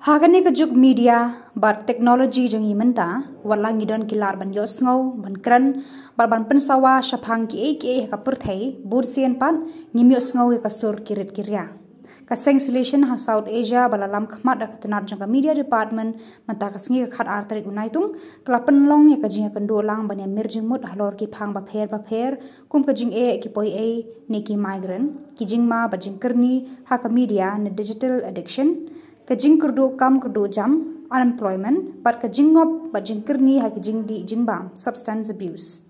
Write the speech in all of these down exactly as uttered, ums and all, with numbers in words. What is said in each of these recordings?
Ha kane ka juk media bad technology jong ngi mynta, wat la ngi don ki lad ban ïohsngew, ban kren, bad ban pynsawa shaphang kiei kiei ha ka pyrthei, bun sien pat ngim ïohsngew ïa ka sur ki rit ki ria. Ka Seng Salesian ha South Asia ba la lam khmat da ka tnat jong ka Media Department mynta ka sngi ka khatar tarik u Naitung, ka la pynlong ïa ka jingïakynduh lang ban ïamir jingmut halor ki phang bapher bapher, kum ka jingeh ki poiei ne ki migrant, ki jingma bad jingkyrni ha ka media ne digital addiction, ka jingkyrduh kam kyrduh jam, unemployment, bad ka jingngop bad jingkyrni ha ki jingdih jingbam, substance abuse.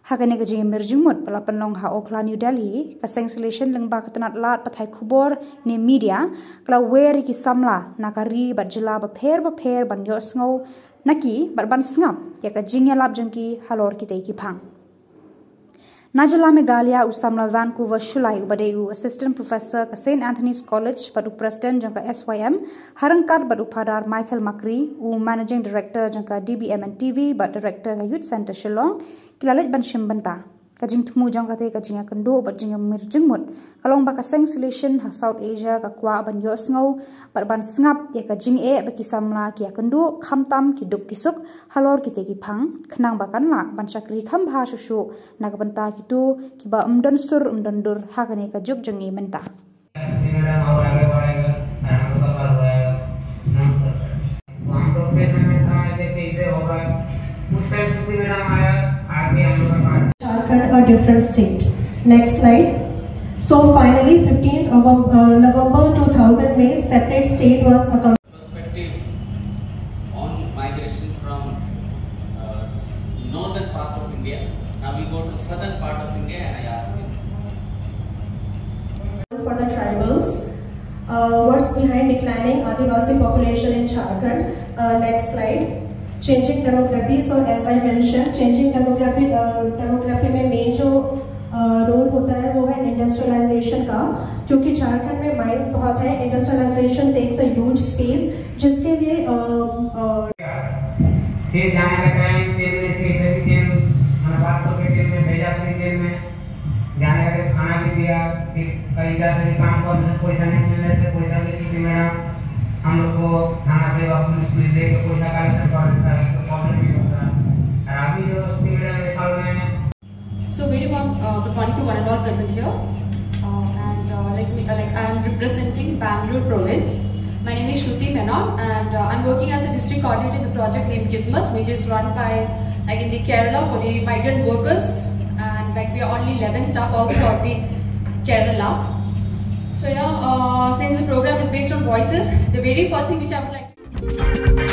Ha kane ka jingïamir jingmut ba la pynlong ha Okhla, New Delhi, ka Seng Salesian lyngba ka tnat lad pathai khubor ne media, ka la wer ïa ki samla na ka ri bad jylla bapher bapher ban ïohsngew na ki bad ban sngap ïa ka jingïalap jong ki halor kitei ki phang. Na jylla Meghalaya, u samla Vancouver Shullai uba dei u Assistant Professor ka Saint Anthony's College bad u President jong ka S Y M, ha ryngkat bad u Phadar Michael Makri, u Managing Director jong ka D B M N T V bad Director ka Youth Centre Shillong, ki la leit ban shim bynta. Ka jingthmu jong katei ka jingïakynduh bad jingïamir jingmut, ka long ba ka Seng Salesian ha South Asia ka kwah ban ïohsngew bad ban sngap ïa ka jingeh ba ki samla ki ïakynduh, khamtam ki duk ki suk halor kitei ki phang, khnang ba kan lah ban shakri kham bha shuh shuh na ka bynta kito kiba ym don sur ym don dur ha kane ka juk jong ngi mynta. छुट्टी मैडम और आगे बढ़ाएगा और हम लोग का पास बढ़ाएगा। नमस्कार सर। तो हम लोग के समय था कि कैसे होगा, उस टाइम छुट्टी मैडम आया, आगे हम लोग का पास Jharkhand a different state. Next slide. So finally, fifteenth of uh, November two thousand में separate state was a perspective on migration from uh, northern part of India. Now we go to southern part of India and I ask you. For the tribals. Uh, what's behind declining Adivasi population in Jharkhand? Uh, next slide. Changing demography. So as I mentioned, changing demography, uh, demography में main जो रोल होता है वो है इंडस्ट्रियलाइजेशन का, क्योंकि झारखंड में माइंस बहुत है, industrialization takes a huge space, जिसके लिए uh, uh, फिर जाने का टाइम ट्रेन में कैसे भी ट्रेन, मैंने बात करके ट्रेन में भेजा, फिर ट्रेन में जाने का टाइम खाना भी दिया, फिर कहीं इधर से भी काम करने से पैसा नहीं मिलने से पैसा भी छुट्टी मैडम हम लोग को थाना सेवा पुलिस पुलिस दे के पैसा कलेक्शन कर देता है, तो प्रॉब्लम नहीं होता। और अभी जो छुट्टी मैडम इस साल में So very warm uh, good morning to one and all present here. Uh, and uh, let me, uh, like, I am representing Bangalore province. My name is Shruti Menon, and uh, I'm working as a district coordinator in the project named Kismat, which is run by, like, in the Kerala for the migrant workers. And, like, we are only eleven staff all throughout the Kerala. So yeah, uh, since the program is based on voices, the very first thing which I would like